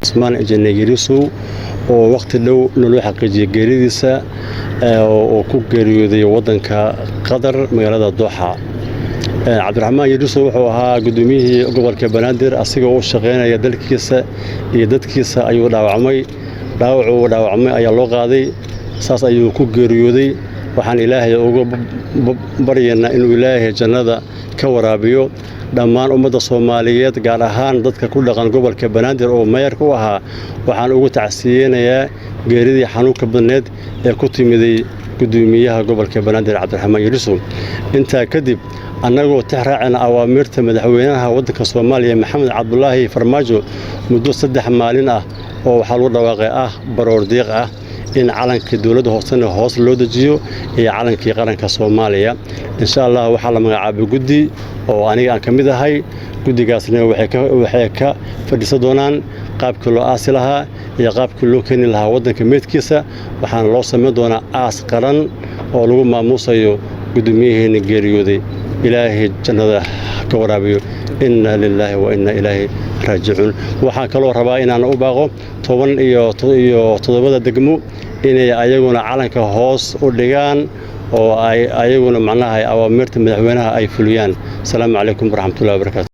Cusmaan Injineer Yariisow oo waqti dhow naloo xaqiijiyey geeridiisa oo ku geeriyooday waddanka Qatar, magaalada Dooxa. Cabdiraxmaan Yariisow wuxuu ahaa guddoomiyihii gobolka Banaadir. Asigoo u shaqaynaya dalkiisa iyo dadkiisa ayuu dhaawacmay. Dhaawacuu dhaawacmay ayaa loo qaaday, saas ayuu ku geeriyooday. Waxaan Ilaahay uga baryaynaa inuu Ilaahay jannada ka waraabiyo. Dhammaan ummadda Soomaaliyeed, gaar ahaan dadka ku dhaqan gobolka Banaadir oo maayarka u ahaa, waxaan ugu tacsiyeynayaa geeridii xanuunka badneed ee ku timiday guddoomiyaha gobolka Banaadir, Cabdiraxmaan Yariisow. Intaa kadib, annagoo tix raacayna awaamiirta madaxweynaha waddanka Soomaaliya, Maxamed Cabdulaahi Farmaajo, muddo 3 maalin ah oo waxaa lagu dhawaaqay ah baroor diiq ah in calankii dowladda hoosena hoos loo dejiyo iyo calankii qaranka Soomaaliya. Insha Allah, waxaa la magacaabay guddi oo aniga aan ka mid ahay. Guddigaasna waxay ka fadhiisan doonaan qaabkii loo aasi lahaa iyo qaabkii loo keeni lahaa waddanka meydkiisa. Waxaana loo samayn doonaa aas qaran oo lagu maamuusayo guddoomiyaheena geeriyooday. Ilaahay jannada ka waraabiyo. Inna lilaahi wa inna ilaahi raajicuun. Waxaan kaloo rabaa inaan u baaqo 17-da degmo inay ayaguna calanka hoos u dhigaan oo ay ayaguna macnaha awaamiirta madaxweynaha ay fuliyaan. Asalaamu calaykum waraxmatullahi wabarakaatu.